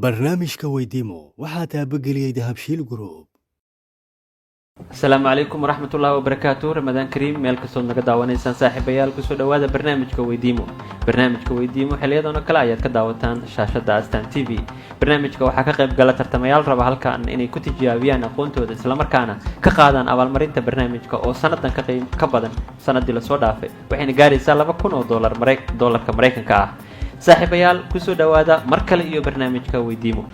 Barnaamijka Weydiimo waxaa taabageliyey Dahabshiil Group. Asalaamu calaykum waraxmatullaahi wabarakaatu. Ramadaan kariim meel kastood naga daawanaysaan, saaxiibayaal. Kusoo dhowaada barnaamijka Weydiimo. Barnaamijka Weydiimo xiliyadan oo kale ayaad ka daawataan shaashada Astaan TV. Barnaamijka waxaa ka qayb gala tartamayaal raba halkan inay ku tijaabiyaan aqoontooda, islamarkaana ka qaadaan abaalmarinta barnaamijka oo sanadan ka qiim ka badan sanadii lasoo dhaafay, waxayna gaaraysaa $2,000 doolarka Maraykanka ah. Saaxiibayaal, kusoo dhowaada mar kale iyo barnaamijka Weydiimo.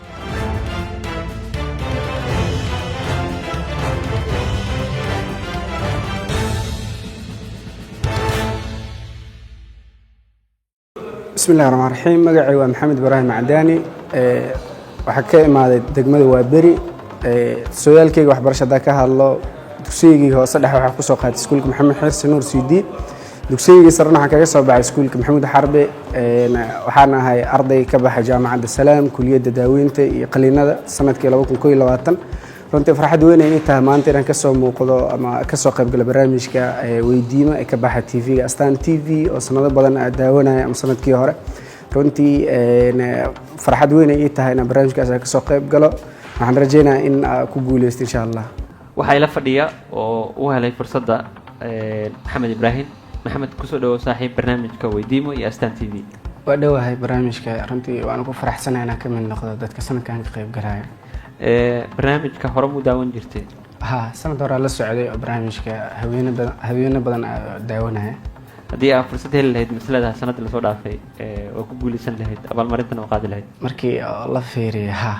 Bismi illahi raxmaan raxiim. Magacay waa Maxamed Ibraahim Cadaani. Waxaa ka imaaday degmada Waaberi. Sooyaalkeyga waxbarasho haddaa ka hadlo, dugsiygii hoose dhexe waxaa kusoo qaatay iskuulka Maxamed Xirsi Nuur CD. Dugsiygii sarena waxaan kaga soo baxay iskuulka Maxamuud Xarbe. Waxaan ahay arday ka baxay Jaamacadda Salaam, kuliyadda daaweynta iyo qaliinada, sanadkii 2021. Runtii farxad weyn ay ii tahay maanta inaan kasoo muuqdo ama kasoo qaybgalo barnaamijka Weydiimo ee ka baxa TV-ga Astaan TV oo sanado badan aa daawanaya ama sanadkii hore. Runtii farxad weyn ay ii tahay inaan barnaamijkaas aan kasoo qayb galo. Waxaan rajeynayaa in aa ku guuleysto, insha Allah. Waxaa ila fadhiya oo u helay fursadda Maxamed Ibraahim. Maxamed, kusoo dhawow saaxiib barnaamijka Weydiimo iyo Astaan TV. Waa dhowahay barnaamijka. Runtii waan ku faraxsanahay inaan ka mid noqdo dadka sanadkan ka qayb galaya. Barnaamijka hore muu daawan jirtay? Ha, sanad horaa la socday oo barnaamijka haweene badan, haweene badan aa daawanaya. Haddii aad fursad heli lahayd, masaladaha sanadii lasoo dhaafay waa ku guuleysan lahayd, abaalmarintana waa qaadi lahayd? Markii la fiiriyo, ha,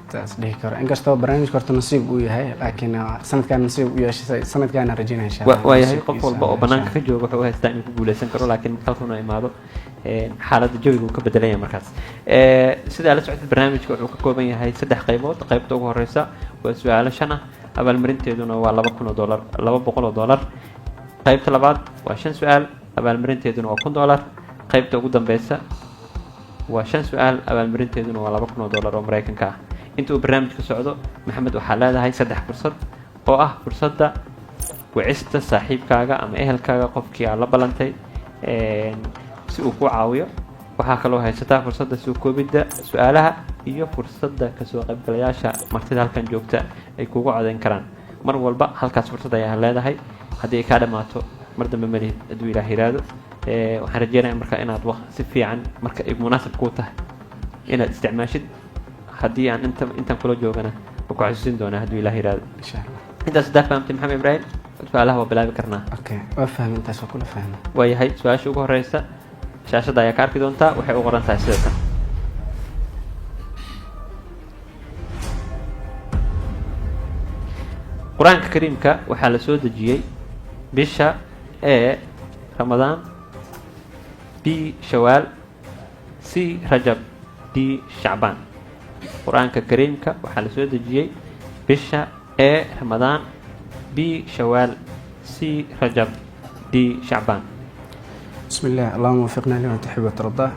taas dhihi karo, inkastoo barnaamijka horta nasiib uu yahay, laakiin sanadkan nasiib u yeeshay, sanadkaana rajeynaya, insha Allah. Waayahay, qof walba oo banaanka ka jooga wuxuu u haystaa inuu ku guuleysan karo, laakiin marka halkan imaado xaaladda jawiga uu ka bedelan yahay markaas. Sidaa la socotid, barnaamijka wuxuu ka kooban yahay saddex qaybood. Qaybta ugu horeysa waa su-aalo shan ah, abaalmarinteeduna waa $2,000, $200. Qaybta labaad waa shan su-aal, abaalmarinteeduna waa $1,000. Qaybta ugu dambeysa waa shan su-aal, abaalmarinteeduna waa $2,000 oo Maraykanka ah. Inta uu barnaamijka socdo, Maxamed, waxaa leedahay saddex fursad oo ah fursadda wicista saaxiibkaaga ama ehelkaaga, qofkii aad la ballantay, si uu ku caawiyo. Waxaa kaloo haysataa fursadda soo koobidda su-aalaha iyo fursadda kasoo qaybgalayaasha martida halkan joogta ay kugu codeyn karaan. Mar walba halkaas fursad ayaa leedahay. Haddii ay kaa dhammaato, mar dambe malihid, hadduu Ilaah yiraahdo. Waxaan rajeynaya marka inaad si fiican, marka ay munaasab kuu tahay, inaad isticmaashid. Haddii aan inta intaan kula joogana, waa ku xasuusin doonaa, hadduu Ilaah yiraahdo. Insha Allah. Intaas haddaa fahamtay, Maxamed Ibraahim, su-aalaha waa bilaabi karnaa. Okay, waa fahmay intaas, waa kula fahmay. Waayahay, su-aasha ugu horeysa shaashadda ayaa ka arki doontaa. Waxay u qoran tahay sida tan: Qur-aanka Kariimka waxaa la soo dejiyey bisha A, Ramadaan, B, Shawaal, C, Rajab, D, Shacbaan. Qur-aanka Kariimka waxaa la soo dejiyey bisha A, Ramadaan, B, Shawaal, C, Rajab, D, Shacbaan. Bismi illah. Allahuma wafiqna lima tuxib watardaa.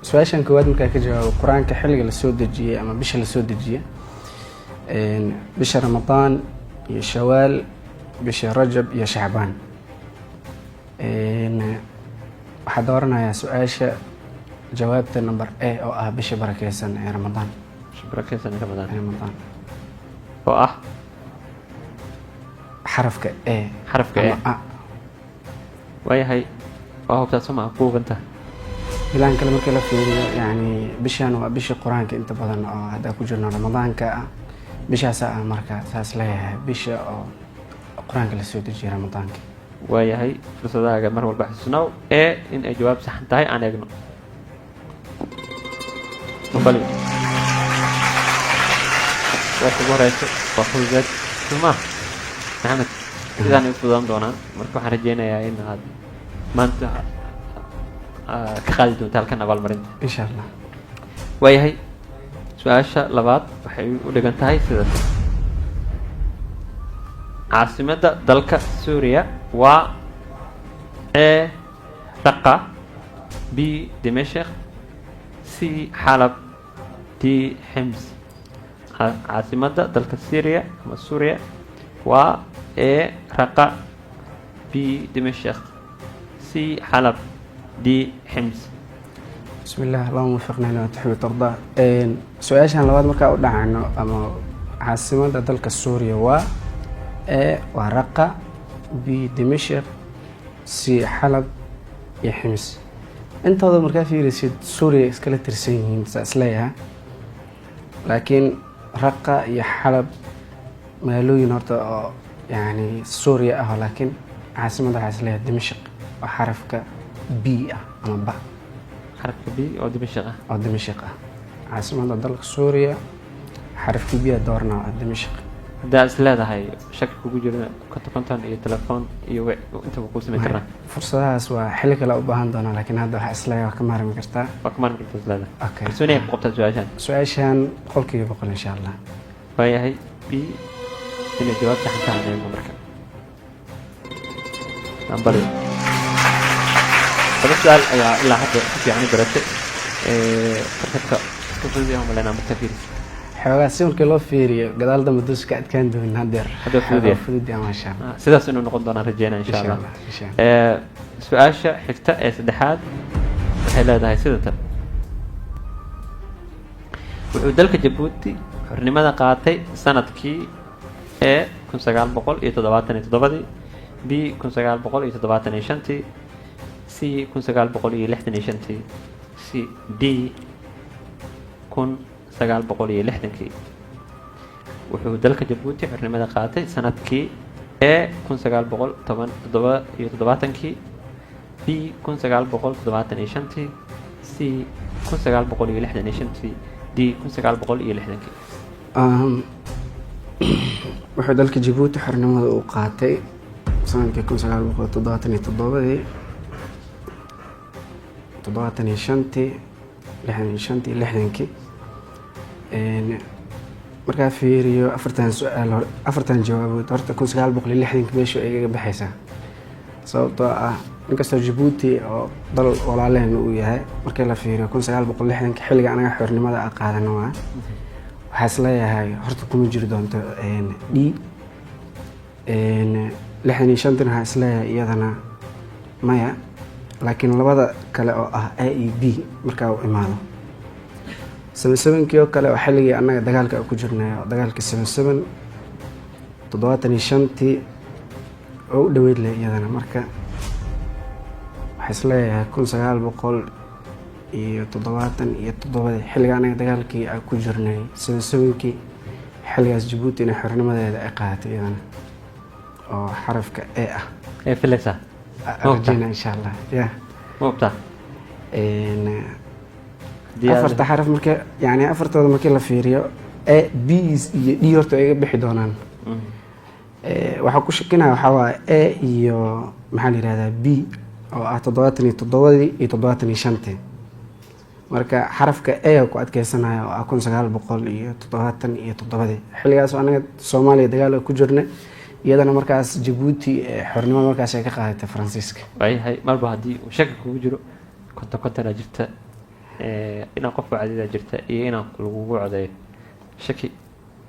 Su-aashan koowaad markaa ka jawaabo, qur-aanka xilliga lasoo dejiyey ama bisha lasoo dejiyey, bisha Ramadaan iyo Shawaal, bisha Rajab iyo Shacbaan. Waxaa dooranayaa su-aasha jawaabta number A oo ah bisha barakeysan ee Ramadaan. Bisha barakeysan ee Ramadaan. Ramadaan. Oo ah xarafka A. Xarafka ama A. A. Waayahay, waa hubtaa soo maa ku hubanta? Bilaan kale markii la fiiriyo, yani bishan waa bisha qur-aanka inta badan oo hadda ku jirno, Ramadaanka ah, bishaasa ah. Marka saas leeyahay, bisha oo qur-aanka lasoo dejiyay, Ramadaanka. Waayahay, fursadahaaga mar walba xasuusnaaw. Ee in ay jawaab saxan tahay aan eegno. Mabali su-aasha ugu horeyso waa fududeed suma, Maxamed, sidaan ay u fududaan doonaan. Marka waxaan rajeynayaa in aad maanta ka qaadi doonta halkan abaalmarinta. Insha Allah. Waayahay, su-aasha labaad waxay u dhigan tahay sida: caasimadda dalka Suuriya waa A, Raqa, B, Dimashq, C, Xalab, D, Xims. Caasimadda dalka Syria ama Suuriya waa A, Raqa, B, Dimashq, C, Xalab, D, Xims. Bismi illah. Allahuma wafiqna lima tuxib tardaa. Su-aashan labaad markaa u dhacayno, ama caasimadda dalka Suuriya waa: A waa Raqa, B Dimashq, C Xalab iyo Ximis. Intooda markaa fiirisid Suuriya iskala tirsan yihiin, saa isleeyaha, laakiin Raqa iyo Xalab magaalooyin horta oo yani Suuriya ah, laakiin caasimadda waxaa isleeyahay Dimashq oo xarafka B ah ama ba. Xarafka B oo Dimashq ah. Oo Dimashq ah, caasimadda dalka Suuriya xarafka B a doorna, waa Dimashq. Haddaa is leedahay shaki kugu jiro, 50-50 iyo telefoon iyo intaba kuu samayn karnaa. Fursadahaas waa xilli kale u baahan doonaa, laakiin hadda waxaa isleeyahay waa ka maarmi kartaa. Waa ka maarmi kartaa is leedahay? Okay. Kalsooni ay ku qabtaa su-aashan? Su-aashan 100% insha Allah. Waayahay, B inay jawaab saxan tahay eegno marka. Ambali laba su-aal ayaa ilaa hadda si fiican u baratay. Tartanka iska fudud yahay umaleynaa marka fiiris. Xoogaa si markii loo fiiriyo gadaal dambe dus ka adkaan doonin haddeer. Hadda fudud yahay. Xoogaa fudud yahay, maasha Allah. Sidaas inuu noqon doonaan rajeynaa insha Insha Allah. Allah, insha Allah. Su-aasha xigta ee saddexaad waxay leedahay sida tan: wuxuu dalka Jabuuti xornimada qaatay sanadkii A 1977-dii, B 1975-tii, C 1965-tii, C D 1960-kii. Wuxuu dalka Jabuuti xornimada qaatay sanadkii A 1977-kii, B 1975-tii, C 1965-tii, D 1960-kii. Wuxuu dalka Jabuuti xornimada uu qaatay sanadkii 1977-dii, 75-tii, 65-tii, 60-kii. Markaa fiiriyo afartan su-aal afartan jawaabood, horta 1960-ki meeshu ay igaga baxaysaa, sababtoo ah inkastoo Jabuuti oo dal walaaleen uu yahay, markii la fiiriyo 1960-ki xilliga anaga xornimada a qaadano waa, waxaa is leeyahay horta kuma jiri doonto D. 65-tina waxaa is leeyahay iyadana maya, laakiin labada kale oo ah A iyo B markaa uu imaado, 77-kii oo kale oo xilligii annaga dagaalka ku jirnay, oo dagaalkii 77, 75-tii oo u dhaweyd leh iyadana. Marka waxaa is leeyahay 1977-dii, xilliga anaga dagaalkii aan ku jirnay 77-kii, xilligaas Jabuuti inay xornimadeeda ay qaadatay iyadana oo xarafka A ah. Ee filaysaa? Rajeyna insha Allah ya. Ma ogtaa? Afarta xaraf marka, yani afartooda markii la fiiriyo, A, B iyo D horta ay iga bixi doonaan. Waxaa ku shakinaya waxaa waaye A iyo maxaa la yihahdaa B oo ah 77-dii iyo 75-tii. Marka xarafka A ku adkeysanaya oo ah 1977-dii, xilligaas anaga Soomaaliya dagaal ku jirnay, iyadana markaas Jabuuti xornimada markaas ay ka qaadatay Faransiiska. Waayahay, marba haddii uu shaki kugu jiro, 50-50-aa jirta, inaan qofku cadidaa jirta iyo inaan lagugu codeeyo. Shaki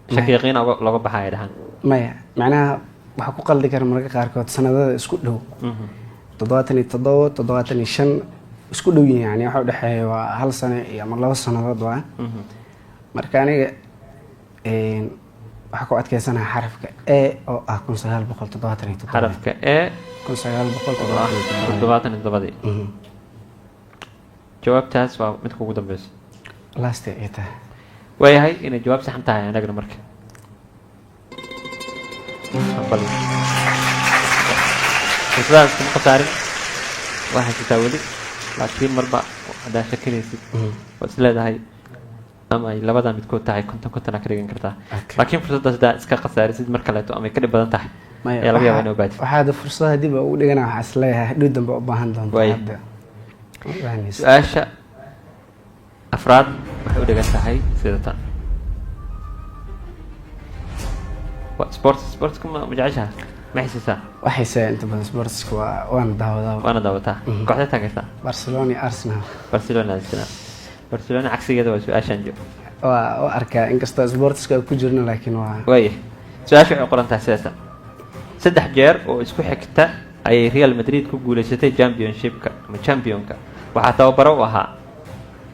yaqiin looga baxaya dhahan. Maya, macnaha waxaa ku qaldi kara mararka qaarkood sanadada isku dhow, 77, 75 isku dhow yihiin, yani waxa udhexeeya waa hal sano iyo ama 2 sanadood waa. Marka aniga waxaa ku adkeysanaya xarafka A oo ah 1977. Xarafka E. 19 oo ah 77. 77-dii. Jawaabtaas waa midka ugu dambeysa? Last ay tahay. Waayahay, inay jawaab saxan tahay anagana marka. Aqbali. Fursadahaas kuma khasaarin, waa haysataa weli, laakiin marba haddaa shakinaysid waad is leedahay ama ay labada midkood tahay, 50-50 aa ka dhigan kartaa. Laakiin fursaddaas haddaa iska khasaarisid mar kaleeto ama ay ka dhib badan tahay Maya, ayaa laga yaabaa inay ogaatid. Waxaa hadda fursadaha dib ugu dhigana, waxaa is leeyahay hadhow dambe u baahan doonta. Waaya. Hadda ma baahanaysid. Su-aasha afraad waxay u dhigan tahay sida tan. Waa sports. Sportska ma jeceshaha? Ma xiisaysaa? Waxayse inta badan sportska waan daawadaa. Waana daawataa? Kooxda taageertaa? Barcelona iyo Arsenal. Barcelona, Arsenal. Barcelona cagsigeeda waa su-aashan jo. Waa u arkaa inkastoo sportska ku jirno, laakiin waa Waaya, su-aasha waxay qoran tahay sidaasa: saddex jeer oo isku xigta ayay Real Madrid ku guuleysatay championshipka ama championka. Waxaa tababaro u ahaa: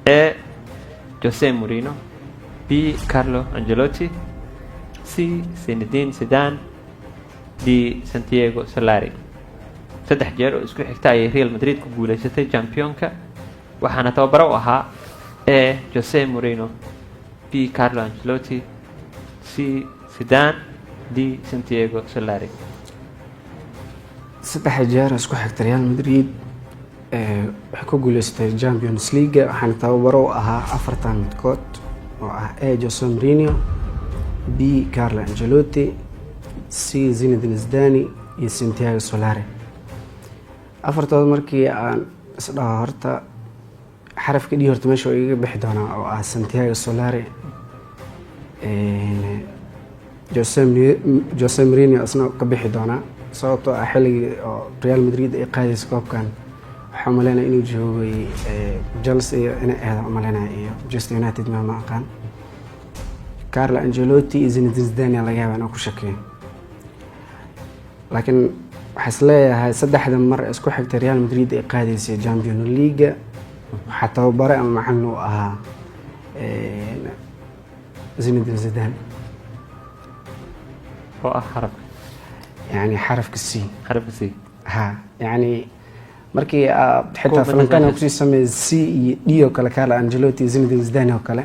A Jose Mourinho, B, Carlo Ancelotti. C, Zinedine Zidane. D, Santiago Solari. Saddex jeer oo isku xigta ayay Real Madrid ku guuleysatay championka, waxaana tababaro u ahaa A, Jose Mourinho. B, Carlo Ancelotti. C, Zidane. D, Santiago Solari. Saddex jeer isku xigta Real Madrid waxay ku guuleysatay Champions League, waxaana tababaro u ahaa afartan midkood oo ah A, Jose Mourinho, B, Carlo Ancelotti, C, Zinedine Zidane iyo Santiago Solari. Afartood markii aan isdhaho, horta xarafka D horta meesha igaga bixi doonaa oo ah Santiago Solari. Jose Mourinho isna ka bixi doonaa, sababtoo ah xilligii oo Real Madrid ay qaadaysa koobkan waxaa umaleynaya inuu joogay Chelsea iyo inay ahayd umaleynaya iyo Manchester United, ma aqaan. Carlo Ancelotti iyo Zinedine Zidane laga yaabaa inuu ku shakiyo, laakiin waxaa is leeyahay saddexda mar ee isku xigtay Real Madrid ay qaadaysay Champions League waxaa tababare ama macalin u ahaa Zinedine Zidane. Oo ah xarafka? Yani xarafka C. Xarafka C. Ha, yani markii aad xitaa Kuwa falanqeyn bedel. kusii sameeyay C iyo D oo kale, Carlo Ancelotti iyo Zinedine Zidane oo kale,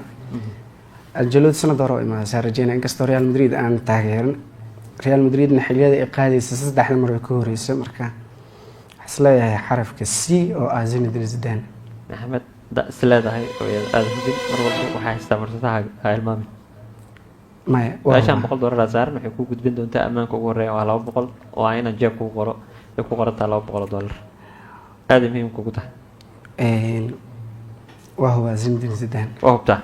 Ancelotti sanad hore oo imaaday saa rajeynaya, inkastoo Real Madrid aan taageerin. Real Madridna xilliyada ay qaadaysa saddexda mar way ka horeysa. Marka waxaa is leeyahay xarafka C oo ah Zinedine Zidane. Maxamed, da is leedahay oo aada hubin, mar walba waxaa haystaa fursadaha, ha ilmaamin. Maya, waa Su-aashan hubaa. $100 saaran waxay kuu gudbin doontaa ammaanka ugu horeeya oo ah 200, oo ah inaan jeeb kugu qoro ay ku qorantaa $200. Aada muhiim kugu tahay. Waa hubaa Zinedine Zidane. Waa hubtaa?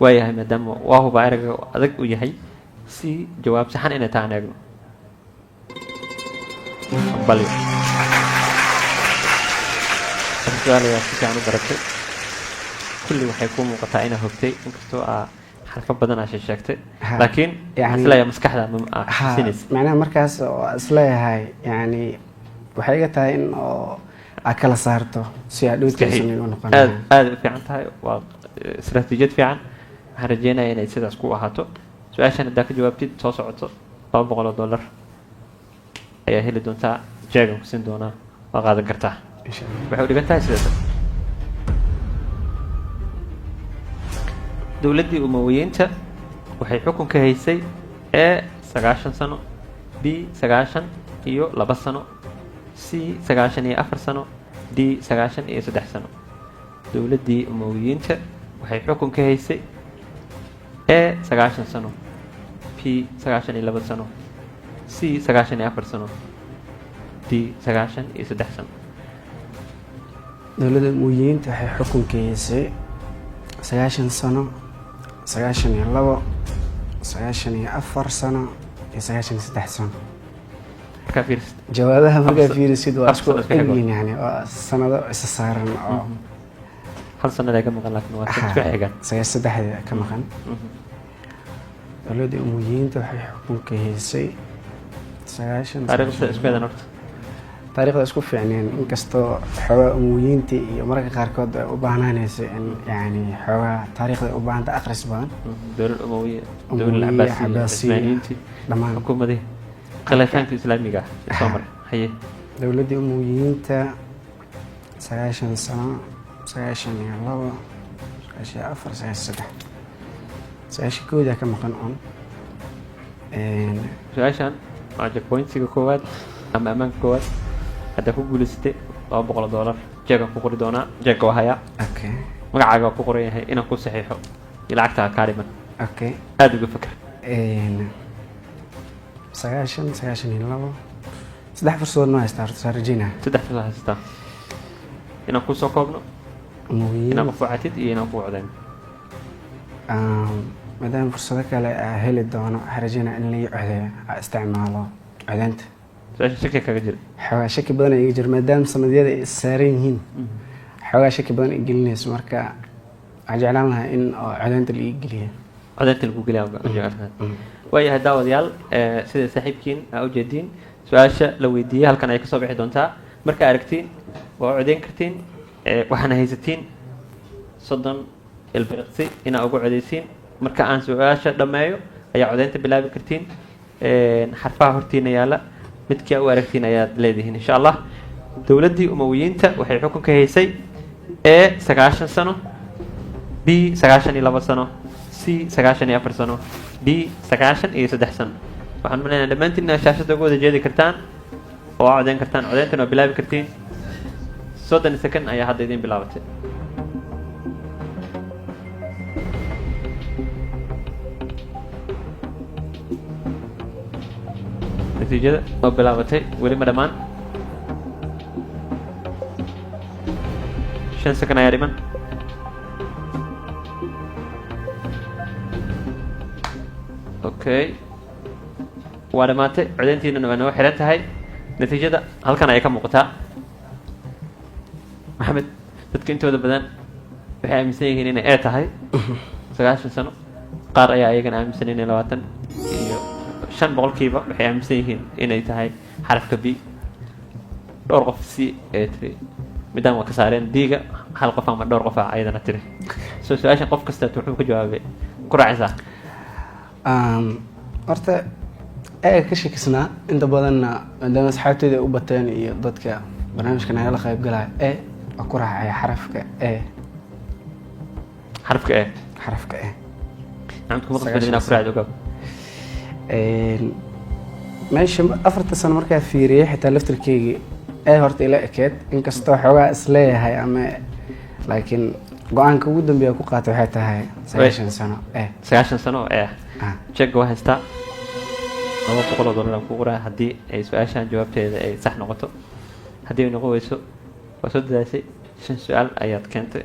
Waayahay, maadaama waa hubaa ereyga adag uu yahay si jawaab saxan inay tahay aan eegno balyo. Su-aal ayaa si fiican u baratay, kulli waxay kuu muuqataa inaa hogtay, inkastoo aa xarfo badan aa sheegtay. Laakiin waxaan isleeyahay maskaxda ma aa xasuusinaysa. Macnaha markaas oo isleeyahay, yani waxay iga tahay in oo aad kala saarto si aad dhowdkaysan igu noqon. Aad aad u fiican tahay, waa istaraatiijiyad fiican. Waxaan rajeynaya inay sidaas ku ahaato. Su-aashan haddaa ka jawaabtid soo socoto, $200 ayaa heli doontaa, jeegan ku siin doonaa, waa qaadan kartaa. Insha Allah. Waxay u dhigan tahay sidaas: dowladdii Umawiyiinta waxay xukunka haysay A, 90 sano. B, 92 sano. C, 94 sano. D, 93 sano. Dowladdii Umawiyiinta waxay xukunka haysay A, 90 sano. B, 92 sano. C, 94 sano. D, 93 sano. Dowladda Umawiyiinta waxay xukunka haysay 90 sano, 92, 94 sano iyo 93 sano. Markaa fiirisid Jawaabaha markaa fiirisid waa afar isku sano isku xigo. egyihiin, yani waa sanado isa saaran oo Hal sanada ka maqan, laakiin waa isku xigaan. 93-da ka maqan. Dowladda Umawiyiinta waxay xukunka haysay 90 Taariikhda isku eedan horta. Taariikhda isku fiicneen, inkastoo xoogaa Umawiyiinta iyo mararka qaarkood ay u baahnaanayso in yani xoogaa taariikhda ay u baahanta akhris badan. Dowlad Umawiya, dowlad Umawiya, Cabaasiya, Cabaasiya, Cusmaaniyiintii, dhammaan xukuumadihii khilaafaanka islaamiga ah ee soo maray. Haye. Dowladdii Umawiyiinta 90 sano, 92, 94, 93, 91-da ka maqan un. Su-aashan waa checkpointiga koowaad ama ammaanka koowaad. Haddaa ku guulaysatay, $200 jeegan ku qori doonaa. Jeegga waa hayaa. Magacaaga waa ku qoran yahay, inaan ku saxiixo iyo lacagtaa kaa dhiman. Aada uga fakar. 90, 92, saddex fursadood noo haystaa horta, saa rajeynaa. Saddex fursad haystaa: inaan kusoo koobno, Umawiyiin inaan qof wacatid iyo inaan ku codeyno. Maadaama fursado kale aa heli doono, waxaa rajeynaa in lai codeeyo, aa isticmaalo codeynta. Su-aasha shaki kaga jira? Xoogaa shaki badan iga jira, maadaama sanadyada ay is saaran yihiin, xoogaa shaki badan ay gelinayso. Marka waxaan jeclaan lahaa in oo codeynta la ii geliyo. Codeynta lagu geliya. Waayahay daawadayaal, sida saaxiibkiin aa ujeediin, su-aasha la weydiiyey halkan ay kasoo bixi doontaa. Markaa aragtiin waa u codeyn kartiin. Waxaana haysatiin 30 ilbiriqsi inaa ugu codeysiin. Marka aan su-aasha dhammeeyo ayaa codeynta bilaabi kartiin. Xarfaha hortiina yaala midkii u aragtiin ayaad leedihiin, insha Allah. Dowladdii Umawiyiinta waxay xukunka haysay: A, 90 sano, B, 92 sano, C, 94 sano, D, 93 sano. Waxaan maleynayaa dhammaantiin inaad shaashadda uga wada jeedi kartaan oo aa codeyn kartaan. Codeyntana waa bilaabi kartiin. 30 second ayaa hadda idiin bilaabatay. Natiijada waa bilaabatay, weli ma dhammaan. 5 second ayaa dhiman. Okay, waa dhammaatay. Codeyntiinana waa noo xiran tahay. Natiijada halkan ayay ka muuqataa. Maxamed, dadka intooda badan waxay aaminsan yihiin inay E tahay 90 sano. Qaar ayaa iyagana aaminsan inay 25% waxay aaminsan yihiin inay tahay xarafka B. Dhowr qof C ee tiri, midaan waa ka saareen. D-ga hal qof ama dhowr qof ah ayadana tiri. So su-aashan qof kasta wuxuu ka jawaabay ku raacaysaa. Horta ee ka shakisnaa inta badanna, maadaama asxaabteyda ay u bateen iyo dadka barnaamijka nagala qayb galaya, e waa ku raacaya xarafka E. Xarafka E? Xarafka E. Maxamed, kuma qasban inaad ku raacdo, ogaab. Meesha 4ta sano markaa fiiriyey, xitaa laftirkeygii ee horta ila ekeed, inkastoo xoogaa isleeyahay ama, laakiin go-aanka ugu dambeeya ku qaatay waxay tahay 90 sano e. 90 sano oo E ah. Ah. Jeegga waa haystaa, $200 aan ku qoraa haddii ay su-aashan jawaabteeda ay sax noqoto. Haddii ay noqon weyso, waa soo dadaashay, shan su-aal ayaad keentay,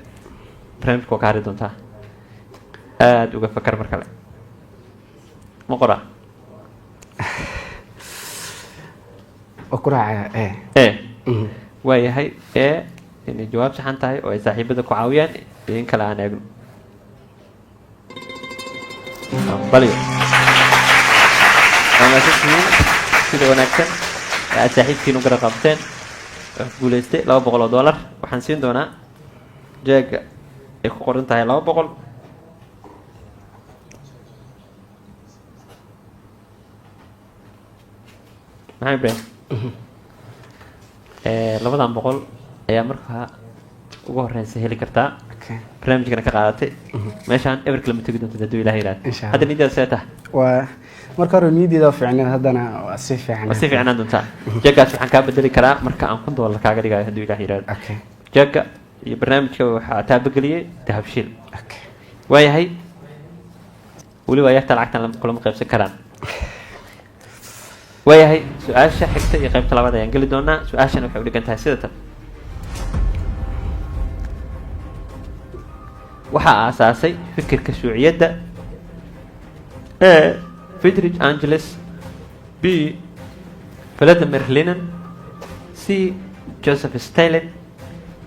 barnaamijka waa ka hari doontaa. Aada uga fakar mar kale. Ma qoraa? Waa ku raacaya e. E. Waayahay, E inay jawaab saxan tahay oo ay saaxiibada ku caawiyaan iyo in kale aan eegno. Balyo, waa mahadsantihiin sida wanaagsan ee aad saaxiibkiin u garab qabteen. Wax guulaystay $200. Waxaan siin doonaa jeega ay ku qoran tahay 200. Maxamed Ibrahim, labadan boqol ayaa markaa ugu horeysa heli kartaa. Barnaamijkana ka qaadatay meeshaan eberka lama tegi doonto hadduu Ilaah yidhahdo. Insha Allah. Hadda niyadaada see tahay? Waa marka hore niyaddeeda waa fiicneed, haddana waa sii fiicneed. Waa sii fiicnaan doontaa. Jeeggaas waxaan kaa bedeli karaa marka aan $1000 kaaga dhigayo, hadduu Ilaah yidhahdo. Jeegga iyo barnaamijka waxaa taabageliyey Dahabshiil. Waayahay, weliba yarta lacagtan kulama qaybsan karaan. Waayahay, su-aasha xigta iyo qaybta labaad ayaan geli doonaa. Su-aashana waxay u dhigan tahay sida tan: waxaa aasaasay fikirka shuuciyadda: A, Friedrich Engels, B, Vladimir Lenin, C, Joseph Stalin,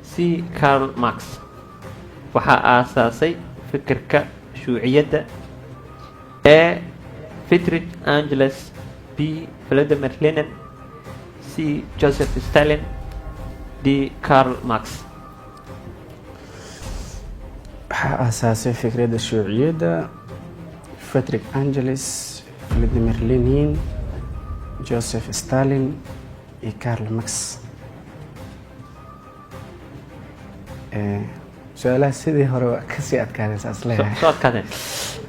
C, Karl Marx. Waxaa aasaasay fikirka shuuciyadda: A, Friedrich Engels, B, Vladimir Lenin, C, Joseph Stalin, D, Karl Marx. Waxaa aasaasay fikradda shuuciyadda Frederick Engels, Vladimir Lenin, Joseph Stalin iyo Karl Marx. Su-aalaha sidii hore waa kasii adkaadeen, saas leeyahay. Soo adkaadeen.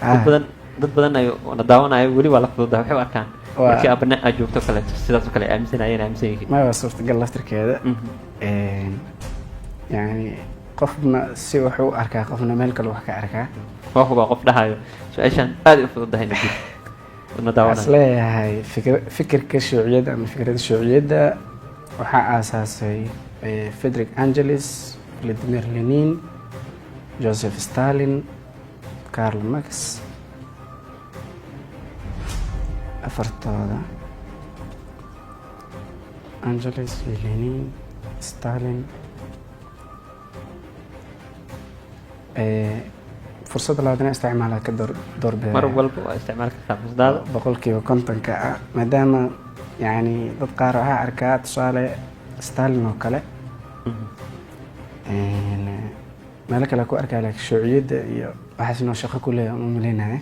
Dad badan, dad badan ay na daawanayo weli waa la fududahay, waxay u arkaan markii aabana aad joogto kaleeto sidaas oo kale ay aaminsanayeen, aaminsan yihiin. Ma waa suurtagal laftirkeeda. Yani qofna si wuxuu u arkaa, qofna meel kale wax ka arkaa. Waa hubaa qof dhahayo su-aashaan aad ay u fududahay na jiro na Waxaa is daawanayo. leeyahay fikirka shuuciyadda ama fikradda shuuciyadda waxaa aasaasay Frederick Engels, Vladimir Lenin, Joseph Stalin, Karl Marx, afartooda: Engels, Lenin, Stalin. Fursadda labaad inaan isticmaala ka doorbidaya. Mar walba waa isticmaali kartaa fursadaada. 50%-ka ah, maadaama yani dad qaar waxaa arkaa, tusaale Stalin oo kale, meelo kale ku arkaa, laakiin shuuciyadda iyo Waxaas inoo shaqo ku leeyahay uma maleynaya.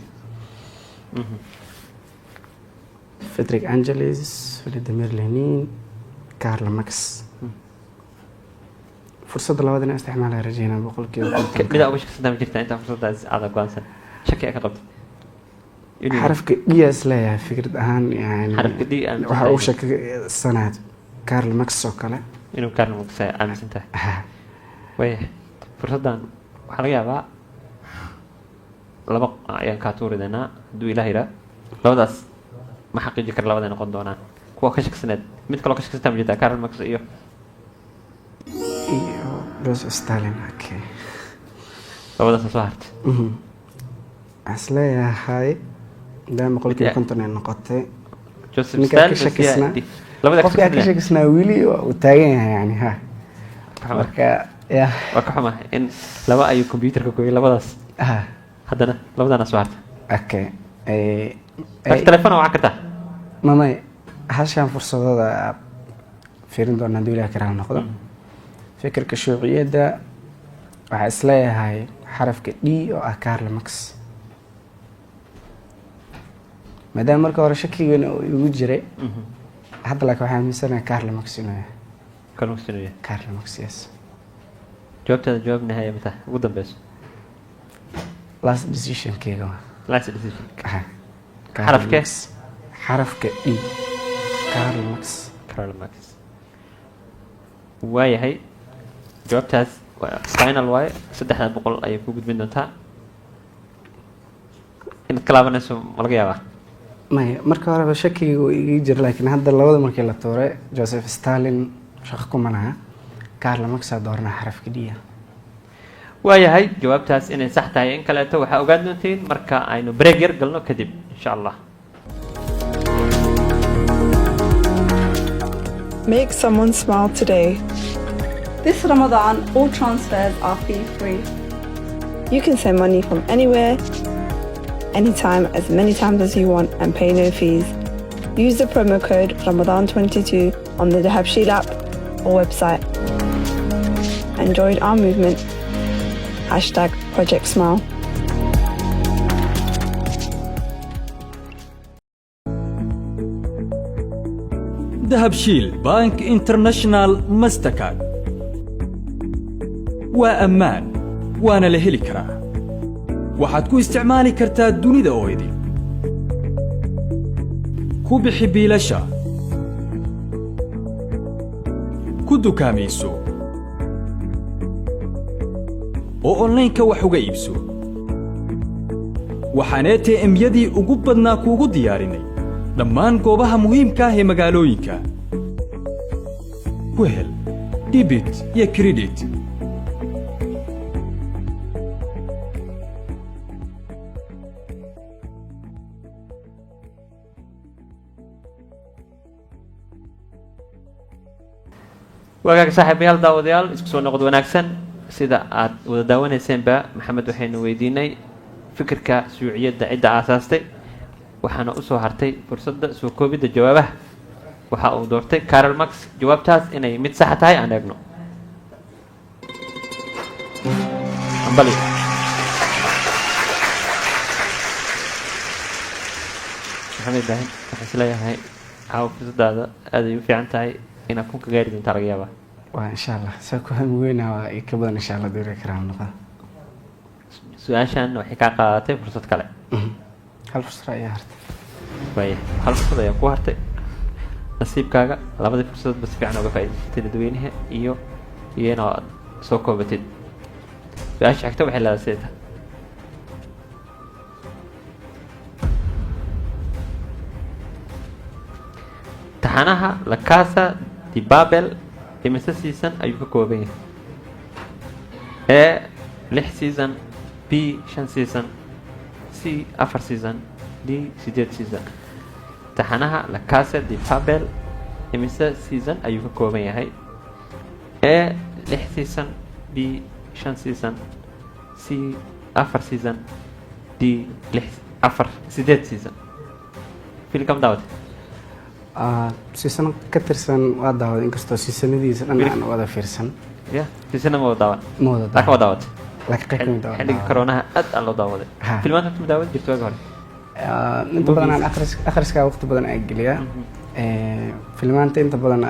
Frederick Engels, Vladimir Lenin, Karl Marx. Fursadda labaad inaan isticmaalaya rajeynaa, 50%. Midaa uga shaksantaa ma jirtaa intaa fursaddaas aada go-aansan shaki aa ka qabtid? Xarafka D is leeyahay fikrad ahaan yani. Xarafka D aaminsan Waxa tahay. uu shakisanaad Karl Marx oo kale. Inuu Karl Marx aaminsan tahay? Ha. Waayahay, fursaddan waxaa laga yaabaa laba ayaan kaa tuuri doonaa hadduu Ilaah yiraa. Labadaas ma xaqiiji kara labaday noqon doonaan kuwa ka shaksaneed. Mid kaloo ka shaksantaa ma jirtaa, Karl Marx iyo? Iyo Joseph Stalin, okay. Labadaasa soo hartay. Waxaan is leeyahay maadaama 50% ay noqotay, Joseph ninkaa ka Stalin. shakisnaa, Labada ka qofkaa ka shakisnaa. shakisnaa weli waa uu taagan yahay yani, ha. Marka ya. Waa ka xumahay in laba ayuu computerka gooyay labadaas. Ha. Haddana labadaana soo hartay. Okay. Marka telefoon waa wacan kartaa. Mamay, hashaan fursadooda fiirin doona hadduu Ilaah karaal noqdo. Fikirka shuuciyadda waxaa is leeyahay xarafka D oo ah Karl Marx, maadaama marka hore shakigana uu igu jiray. Hadda laakiin waxaa aaminsanahay Karl Marx inuu yahay. Karl Marx inuu yahay. Karl Marx, yes. Jawaabtaada jawaab nihaya mata ugu dambeyso? Last decisionkeyga waa. Last decision. Ha. Karl Xarafkee? Marx. Xarafka D, Karl Marx. Karl Marx, waayahay. Jawaabtaas waa final waaye. 300 ayay ku gudbin doontaa. Inaad ka laabanayso ma laga yaabaa? Maya, marka horeba shakiga uu iga jira, laakiin hadda labada markii la tuuray, Joseph Stalin shaqo kuma laha, Karl Marx aa dooranaa, xarafka D. Waayahay, jawaabtaas inay sax tahay in kaleeto waxaa ogaan doontiin marka aynu break yar galno kadib, insha Allah. Make someone smile today. This Ramadan, all transfers are fee free. You can send money from anywhere, anytime, as many times as you want and pay no fees. Use the promo code Ramadan22 on the Dahabshiil app or website and join our movement. #ProjectSmile. Dahabshiil Bank International Mastercard waa ammaan, waana la heli karaa. Waxaad ku isticmaali kartaa dunida oo idin. Ku bixi biilasha, ku dukaamayso, oo onlaynka wax uga iibso. Waxaan ATM-yadii ugu badnaa kuugu diyaarinay dhammaan goobaha muhiimka ah ee magaalooyinka. Ku hel debit iyo credit. Wagaag, saaxiibayaal, daawadayaal, isku soo noqod wanaagsan. Sida aad wada daawaneyseenba, Maxamed waxaynu weydiinay fikirka shuuciyadda cidda aasaastay, waxaana usoo hartay fursadda soo koobidda jawaabaha. Waxa uu doortay Karl Marx. Jawaabtaas inay mid saxa tahay aan eegno. Ambali. Maxamed Ibraahim, waxaan isleeyahay caawa fursadaada aad ay u fiican tahay inaad 1000-ka gaari doontaa laga yaabaa. Waa insha Allah, saa ku hami weynaa, waa i ka badan insha Allah dowriga karaam noqda. Su-aashan waxay kaa qaadatay fursad kale. Hal fursad ayaa hartay. Waaya, hal fursad ayaa ku hartay. Nasiibkaaga labadii fursadoodba si fiican uga faa'iidaysatay dadweynaha iyo inaad soo koobatid. Su-aasha xigta waxay leedahay sida: taxanaha La Casa de Papel imise season ayuu ka kooban yahay? A, lix season, B, shan season, C, afar season, D, sideed season. Taxanaha La Casa de Papel imise season ayuu ka kooban yahay? A, lix season, B, shan season, C, afar season, D, lix, afar, sideed season. Filimka ma daawatay? Seasono ka tirsan waa daawaday, inkastoo seasonadiisa dhan aan wada fiirsan. Ya, seasonna ma wada daawan? Ma wada. Laakiin waa daawatay. Laakiin qayb ka mid ah waa Xilliga daawaday. Coroonaha aad aa loo daawaday. Ha. Filmaanta horta ma daawan jirto waagi hore? Inta badan aan akhriska waqti badan aan geliyaa. Filmaanta inta badan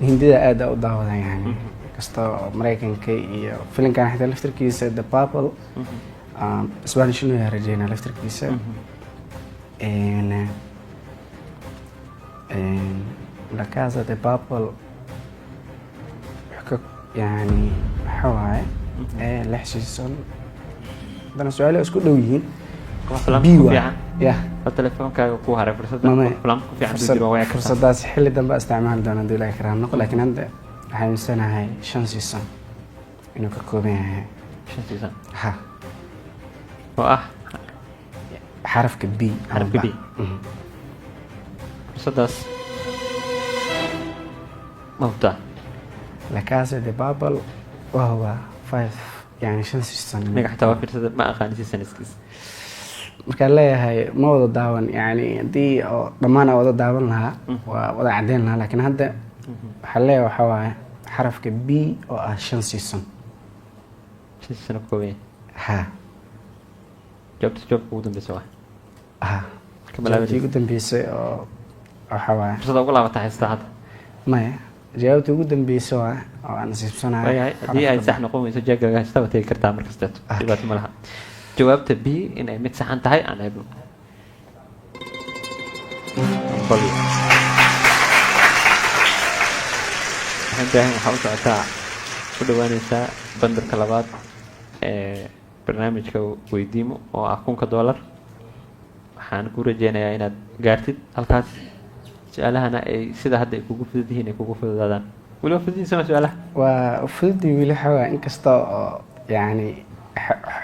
hindida aad aa u daawadan, yani kastoo Mareykanka iyo filimkan xitaa laftarkiisa The Purple, Spanish inuu yahay rajeynaa laftarkiisa. La Casa de Papel wuxuu ka, yani, waxa waaye 6 season. Haddana su-aalo isku dhow yihiin. Qof filam B ku waa fiican ya. Oo telefoonkaaga ku haray fursadda. Mame, Qof filam ku fiican hadduu fursad- jiro, waa wici kartaa. Fursadaas xilli dambe isticmaali doona hadduu Ilaahi karaam noqo, laakiin hadda waxaan aaminsanahay 5 season inuu ka kooban yahay. 5 season? Ha. Oo ah? Xarafka B ama Xarafka B. B. Fursaddaas ma hubtaa? La Casa de Papel waa hubaa, 5, yani 5 season. Aniga xataa waa fiirsada, ma aqaani seasonskiis. Markaan leeyahay ma wada daawan, yani haddii oo dhammaan aan wada daawan lahaa waa wada caddeyn lahaa, laakiin hadda waxaan leeyahay waxaa waaye xarafka B oo ah 5 season. 5 season ka kooban yahay? Ha. Jawaabta, jawaabka ugu dambeysa waa? Ha. Ka bilaabanaysa. Jawaabtii ugu dambeysay oo waxaa waaye. Fursada ugu laabata haystaa hadda. Maya, jawaabtii ugu dambeysay waa oo aan nasiibsanahay. Waayahay, haddii ay sax noqon weyso, jeegaaga haysta waa tegi kartaa mar kasteeto, dhibaato ma laha. Jawaabta B in ay mid saxan tahay aan eegno. Bal. Maxamed Ibraahim, waxaa u socotaa, ku dhawaaneysaa bandarka labaad ee barnaamijka weydiimo oo ah $1000. Waxaan ku rajeynayaa inaad gaartid halkaas, su-aalahana ay sida hadda ay kugu fudud yihiin ay kugu fududaadaan. Weli waa fudud yihiin, soma su-aalaha? Waa fududii weli xoogaa, inkasta oo yani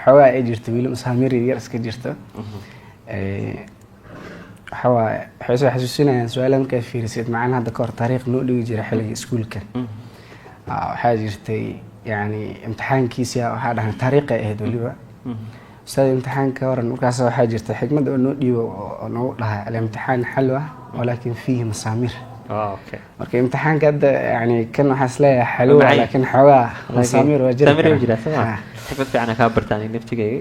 xoogaa ay jirto weli masaamir yar iska jirto. Waxa waaye waxay soo xasuusinayaan su-aalaha markaad fiirisid macnaha hadda kahor taariikh noo dhigi jiray xilliga iskuulka. Waxaa jirtay, yani, imtixaankiisa waxaa dhahan taariikhay ahayd weliba, ustaad imtixaanka horan. Markaas waxaa jirta xikmad oo noo dhiibo oo noogu dhahay: "Alimtixaan xalwa walaakin fiihi masaamir." Marka imtixaanka hadda, yani, kan waxaa isleeyahay xalwa, Macay. laakiin xoogaa masaamiir waa jiri Masaamiir waa karaa. jiraa, soo ma? Ha. Xikmad fiican kaa barta aniga naftigayga.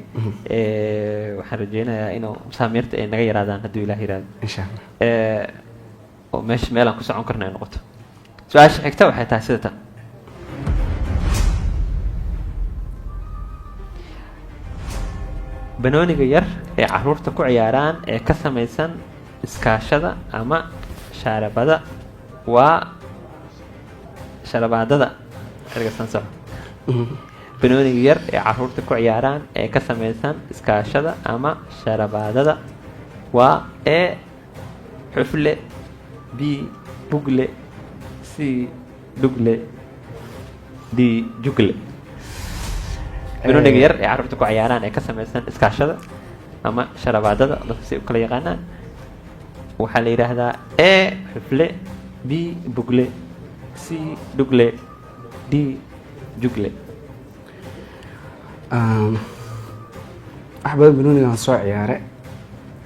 Waxaan rajeynayaa inuu masaamiirta ay naga yaraadaan hadduu Ilaah yiraahdo. Insha Allah. Oo meesha meel aan ku socon karno ay noqoto. Su-aasha xigta waxay tahay sida tan: banooniga yar ee caruurta ku ciyaaraan ee ka samaysan iskaashada ama shaarabada waa sharabaadada erga sansaco. Banooniga yar ee caruurta ku ciyaaraan ee ka samaysan iskaashada ama sharabaadada waa E xufle, B bugle, C dhugle, D jugle. Banooniga yar ee caruurta ku ciyaaraan ee ka samaysan iskaashada ama sharabaadada, dadka si u kala yaqaanaan, waxaa la yidhaahdaa E xufle, B bugle, C dhugle, D jugle. Wax badan banooniga waan soo ciyaaray.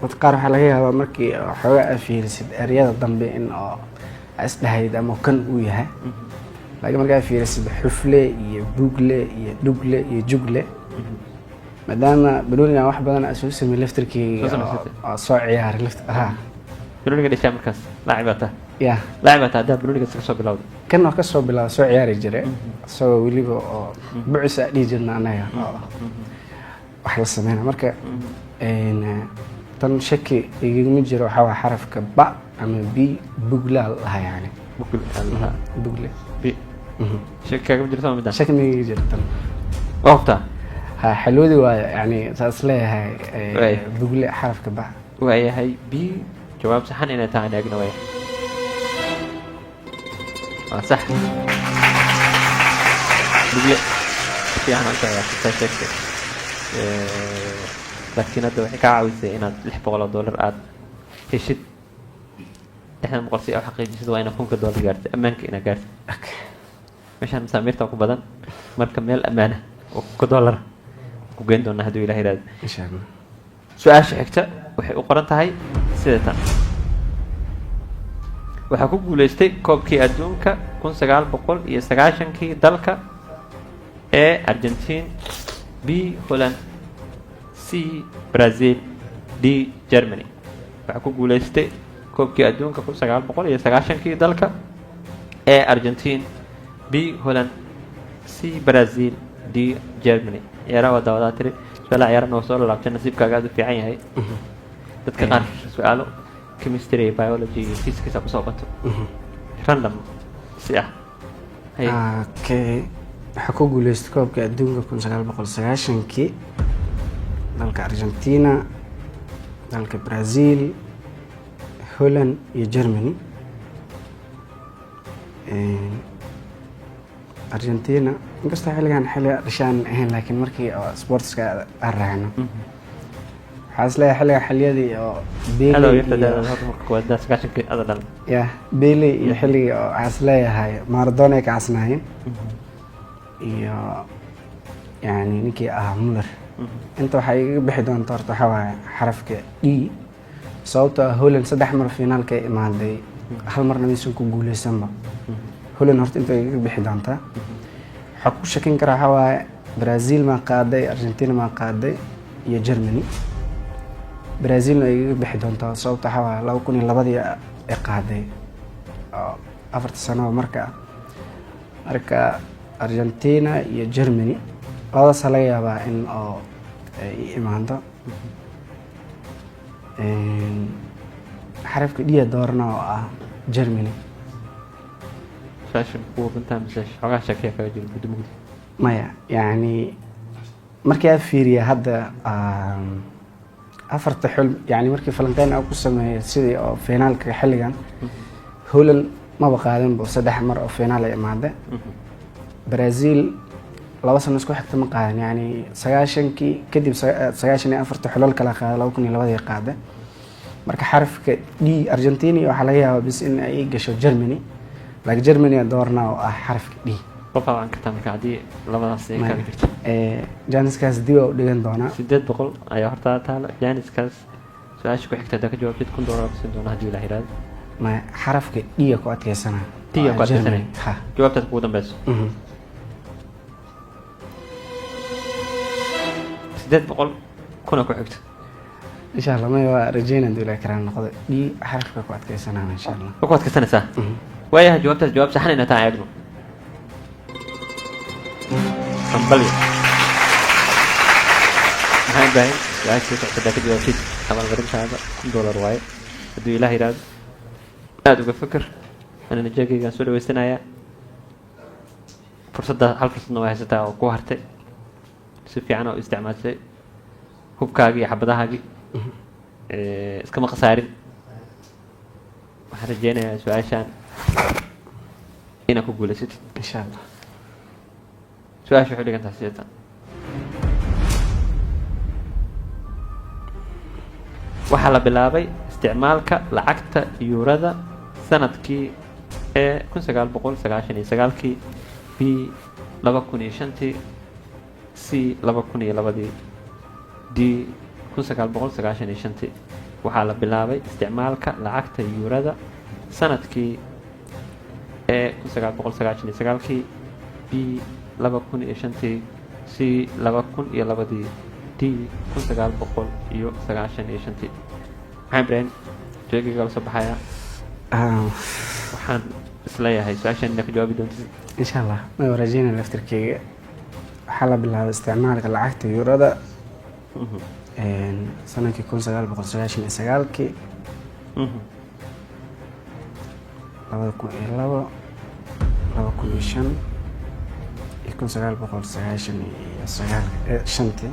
Dad qaar waxaa laga yaabaa markii xoogaa aad fiirisid eryada dambe in oo isdhahayd ama kan uu yahay, laakiin markaa fiirisid xufle iyo bugle iyo dhugle iyo jugle, maadaama banoonigan wax badan aan soo sameeyey laftarkeyga Soo samaysatay? oo soo ciyaaray laft ha. Banooniga dhashaa markaas laacib baa tahay? Ya. Laacib baa tahay haddaa banooniga iska soo bilowday? Kan oo kasoo bilaaba soo ciyaari jiray, isagoo weliba oo bucis aa dhihi jirna annaga oo wax la sameyna. Marka tan shaki igama jiro, waxaa waa xarafka ba ama B, buglaa la dhahaa, yani. Bugle waxaa la dhahaa. Bugle. B shaki kaagama jirto sama midaan? Shaki ma igaga jiro tan. Waa hubtaa? Ha, xalwadi waayo, yani saas leeyahay. Waay. Bugle, xarafka ba. Waayahay, B jawaab saxan inay tahay aan eegno. Waaya, waa sax, bugle. Fiican u ciyaartay, saa sheegtay. Laakiin hadda waxay kaa caawisay inaad $600 aad heshid. 600 si aad u xaqiijisid waa inaad $1000 gaartid, ammaanka inaad gaartid. Meeshaan masaamiirta ku badan, marka meel ammaana oo $1000 ku geyn doonaa hadduu Ilaah yiraahdo. Insha Allah. Su-aasha xigta waxay u qoran tahay sida tan: waxaa ku guuleystay koobkii adduunka 1990-kii dalka E Argentine, B, Holland, C, Brazil, D, Germany. Waxaa ku guuleystay koobkii adduunka 1990-kii dalka: A, Argentine, B, Holland, C, Brazil, D, Germany. Ciyaaraha waa daawadaa tiri, su-aalaha ciyaarana waa soo lalaabtay. Nasiibkaaga aad u fiican yahay. Dadka qaar su-aalo chemistry iyo biology iyo physics kusoo bato random si ah. Haye. Okay, waxaa ku guuleystay koobka adduunka 1990-kii dalka Argentina, dalka Brazil, Holland iyo Germany. Argentina inkastoo xilligan xilli dhashaan ahayn, laakiin markii oo sportska aan raacno, waxaa is leeyahay xilligan xilliyadii oo Pele Aad yarta iyo da'da horta marka koowaad daa 90-kii ada dhan. Ya, Pele iyo xilligii oo waxaa is leeyahay Maradona ay kacasnaayeen iyo yani ninkii ahaa Muller. Inta waxaa igaga bixi doonta horta waxaa waaye xarafka D, sababtoo ah Holland saddex mar finaalka ay imaaday, hal marna maysan ku guuleysanba. Holland horta inta igaga bixi doontaa. Waxaa ku shakin karaa waxaa waaye Brazil maa qaaday, Argentina maa qaaday iyo Germany. Brazilna way igaga bixi doontaa, sababta waxaa waaye 2002-dii ay qaaday oo afarta sanoba marka. Marka Argentina iyo Germany labadaasa laga yaabaa in oo ay i imaando. Xarafka D-ya doorana oo ah Germany. Su-aasha kuwa bantaa mise xoogaa shakiya kaga jiro muddo mugdi? Maya, yani markii aad fiiriya hadda afarta xul, yani markii falanqeyn aan ku sameeyay sidii oo finaalka xilligan, Holland maba qaadanbo saddex mar oo finaal ay imaade. Brazil 2 sano isku xigta ma qaadan, yani 90-kii kadib 94-ta xulal kala qaaday, 2002-dii qaada. Marka xarafka D Argentina waxaa laga yaabaa bis in ay gasho Germany, laakiin Germany doorna oo ah xarafka D. Ma faawan kartaa marka haddii labadaas ay kaaga jirto? Janiskaas dib waa u dhigan doonaa. 800 ayaa horta taalo janiskaas. Su-aasha ku xigta haddaa ka jawaabtid, $1000 kusin doona haddii Ilaah yiraahdo. Ma xarafka D ku adkeysana. D ku adkeysanaya? Ha. Jawaabtaas kugu dambeyso? Mhm. 800 kuna ku xigto. Insha Allah, may waa rajeyna haduu Ilaah karaan noqdo D xarafka ku adkeysanana, insha Allah. Ma ku adkeysanaysaa? Waayahay, jawaabtaas jawaab saxan inaa taan eegno. Hambalyo, maxaa Ibraahim. Su-aasha soo socota haddaa ka jawaabtid, abaalmarintaada $1000 waaye hadduu Ilaah yidhaahdo. Aada uga fikir, anina jeegaygaan soo dhaweysanayaa. Fursadda hal fursadna waa haysataa oo ku hartay. Si fiican oo isticmaashay hubkaagii iyo xabadahaagii. Iskama khasaarin. Waxaan rajeynayaa su-aashaan inaad ku guulaysatid. Insha Allah. Su-aasha waxay dhigan tahay sidatan: waxaa la bilaabay isticmaalka lacagta yuurada sanadkii ee 1999-kii, B, 2005-tii, C, 2002-dii, D, 1995-tii. Waxaa la bilaabay isticmaalka lacagta yuurada sanadkii ee 1999-kii, B, 2005-tii, C, 2002-dii, D, 1995-tii. Maxaa Ibrahim, jeegayga la soo baxayaa. Waxaan isleeyahay su-aashan inaad ka jawaabi doontid. Insha Allah, may waa rajeyna laftirkeyga. Waxaa la bilaabay isticmaalka lacagta yuurada sanadkii 1999-kii, 2002, 2005 iyo 1999 shantii.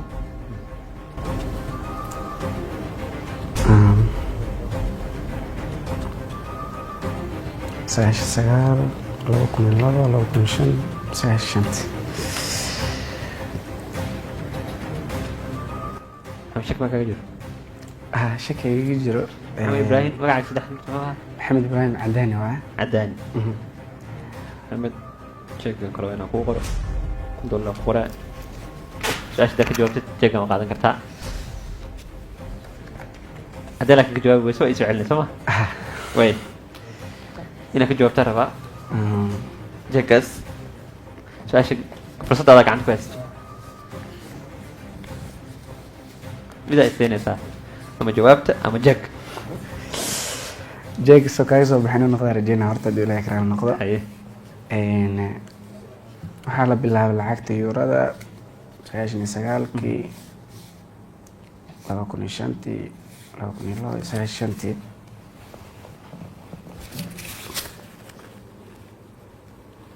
99, 2002, 2005, 95-tii. Ama shak baa kaga jiro? Ah, shaki igaga jiro. Maxamed Ibraahim, magacaaga saddex muxuu ahaa? Maxamed Ibraahim Cadaani waa. Cadaani. Maxamed, jeegan kale waa inaan kuu qoro. $1000 ku qoraa. Su-aasha haddaa ka jawaabtid, jeegan waa qaadan kartaa. Haddii laakiin ka jawaabi weyso, waa isoo celinay, soo ma? Way inaad ka jawaabtaa rabaa jeegaas. Su-aasha fursaddaada gacanta ku haysato. Midaa isleynaysaa, ama jawaabta ama jeeg. Jeeg soo kaaga soo baxin noqda rajeyna horta, haddii Ilaahay karaal noqdo. Haye. Waxaa la bilaabay lacagta yuurada 99-kii, 2005-tii, 2002, 95-tii.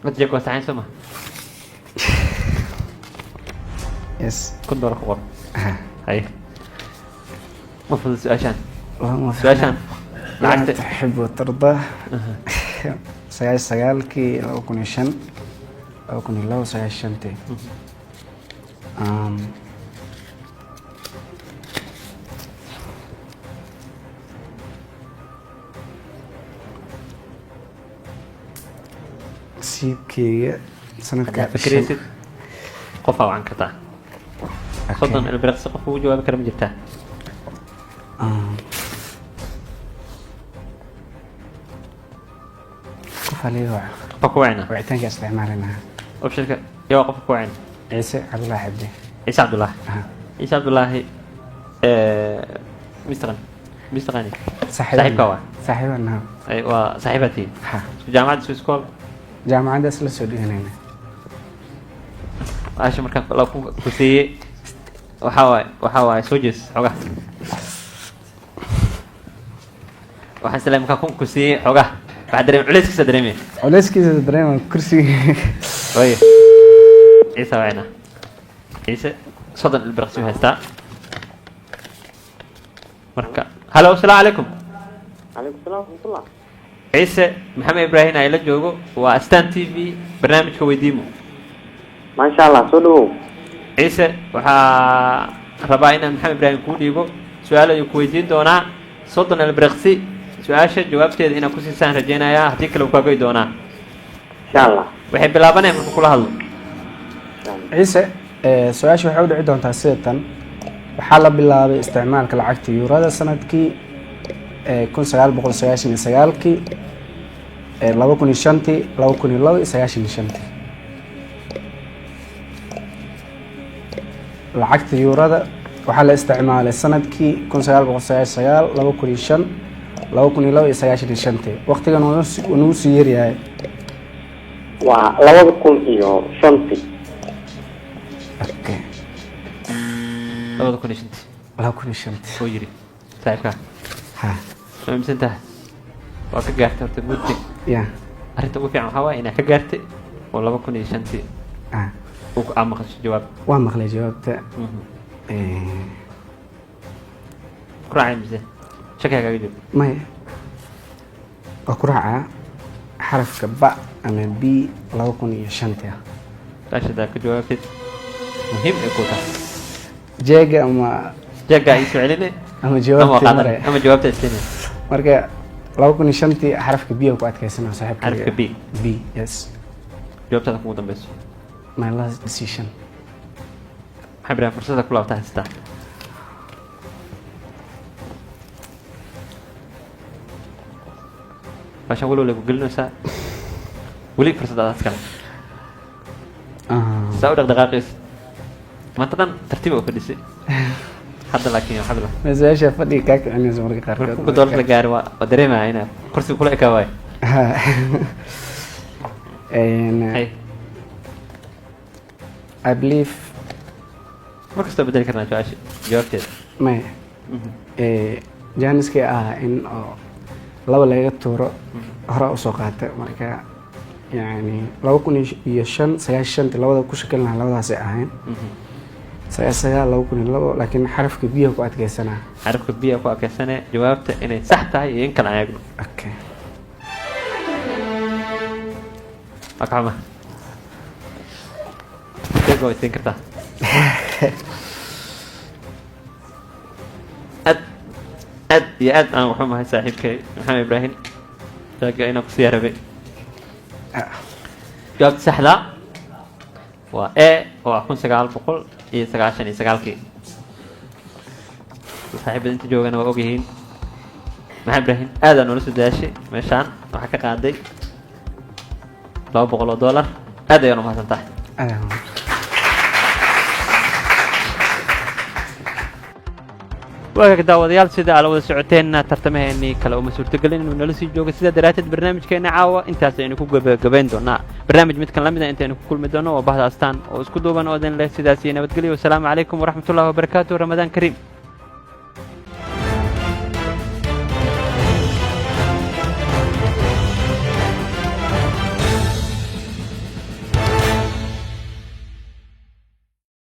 Mad jeeg waa saxayn, soo ma? Yes. $1000 ku qor. Haye, ma fudud su-aashaan. Lama Su-aashaan lacagta تحب وترضى. 99-kii, 2005, 2002, 95-tii. Nasiibkeyga sanadka Haddaad fikiraysid, qofaa wacan kartaa. 30 ilbiriqsi qof ugu jawaabi kara ma jirtaa? Qofaa liiga waca. Qofaa ku wacina. Wicitaanka isticmaalina. Optionka yaa qofka ku wacina? Ciise Cabdullaahi Cabdi. Ciise Cabdullaahi. Aha. Ciise Cabdullaahi mistaqan mistaqani. Saaxiibaan. Saaxiibkaa waa? Saaxiibaan naha. Ay, waa saaxiibaad tihiin? Ha. Isku jaamacad, isku iskool? Jaamacaddaas la soo dhiganayna. Aasha markaan la ku siiyey, waxaa waaye soo jees xogaha. Waxaan isleeyahay markaan ku siiyey xogaha, waxaa dareemay culeyskiisa dareemaya. Culeyskiisa dareema kursiga. Oye, Ciise wacina. Ciise 30 ilbiriqsi u haystaa marka. Halo, asalaamu calaykum. Calaykum salaam waraxmatullah. Ciise Maxamed Ibraahim ay la joogo, waa Astaan TV, barnaamijka weydiimo. Maasha Allah, soo dhawow. Ciise, waxaa rabaa inaan Maxamed Ibraahim kuu dhiibo. Su-aal ayuu ku weydiin doonaa, 30 ilbiriqsi su-aasha jawaabteeda inaad ku siisaan rajeynayaa, haddii kale uu kaa goy doonaa. Insha Allah. Waxay bilaabanaya markuu kula hadlo. Ciise, su-aasha waxay u dhici doontaa sida tan: waxaa la bilaabay isticmaalka lacagta yuurada sanadkii 1999-kii, 2005-tii, 2002 iyo 95-tii. Lacagta yuurada waxaa la isticmaalay sanadkii 1999, 2005, 2002 iyo 95-tii. Waqtigan wuu nagu sii yaryahay. Waa 2005-tii. Okay. 2005-tii. 2005-tii. Soo yiri saaxiibkaa. Ha. Ma aaminsan tahay? Waa ka gaartay horta muddi. Arrinta ugu fiican waxaa waaye inaad ka gaartay oo 2005-tii uu ku aad maqasho jawaab. Waa maqlay jawaabta. Ku raacay mise shakiga kaaga jiro? Maya, waa ku raacaa xarafka ba ama B, 2005-tii ah. Su-aasha haddaad ka jawaabtid muhiim ay ku tahay. Jeega ama jeeggaa ii soo celine ama ama jawaabtii qaadan mare ama jawaabta islinay. Marka 2005-tii xarafka B ku adkaysana saaxiibkayga. Xarafka B. B, yes. Jawaabtaada kugu dambeyso? My last decision. Maxaa Ibrahim fursada ku laabta haystaa? Baashaan walow ku gelinaysaa, weli fursad aad iskale. Saa u dhaqdhaqaaqaysa maanta dhan tartiib oo fadhisay hadda, laakiin waxaa bila Su-aasha fadhiga kaa kicinaysa marka qaarkood. Marka $1000 la gaaro waa dareemaya inaa kursiga kula ekaa waayo. Hay. I believe Mar kastoo bedeli karnaa su-aasha jawaabteeda. Maya, jaaniskii ah in oo laba laga tuuro hore usoo qaata. Marka yani 2005, 95-tii, labada ku shakin lahaa labadaasay ahayn, 99, 2002, laakiin xarafka biyaha ku adkeysanaa. Xarafka biya ku adkeysane, jawaabta inay sax tahay iyo in kale aan eegno. Okay. Waa ka xuma, jeeg waa isiin kartaa. Aad aad iyo aad aan waxu mahay saaxiibkay Maxamed Ibraahim, jeega inaan kusiiya rabay. Jawaabta saxda waa E oo ah 1999-kii. Saaxiibada inta joogana waa ogyihiin. Maxamed Ibraahim, aad aa noola soo dadaashay. Meeshaan waxaa ka qaaday $200. Aad ayaan umahadsan tahay. Aad. Waagaag daawadayaal, sida aad la wada socoteenna, tartamaheenii kale uma suurtagelin inuu nala sii joogo. Sidaa daraadteed barnaamijkeena caawa intaas aynu ku gebagabayn doonaa. Barnaamij midkan la mid a intaynu ku kulmi doono, waa bahda Astaan oo isku duuban oo idin leh sidaas iyo nabadgelyo. Wasalaamu calaykum waraxmatullahi wabarakaatu. Ramadaan kariim.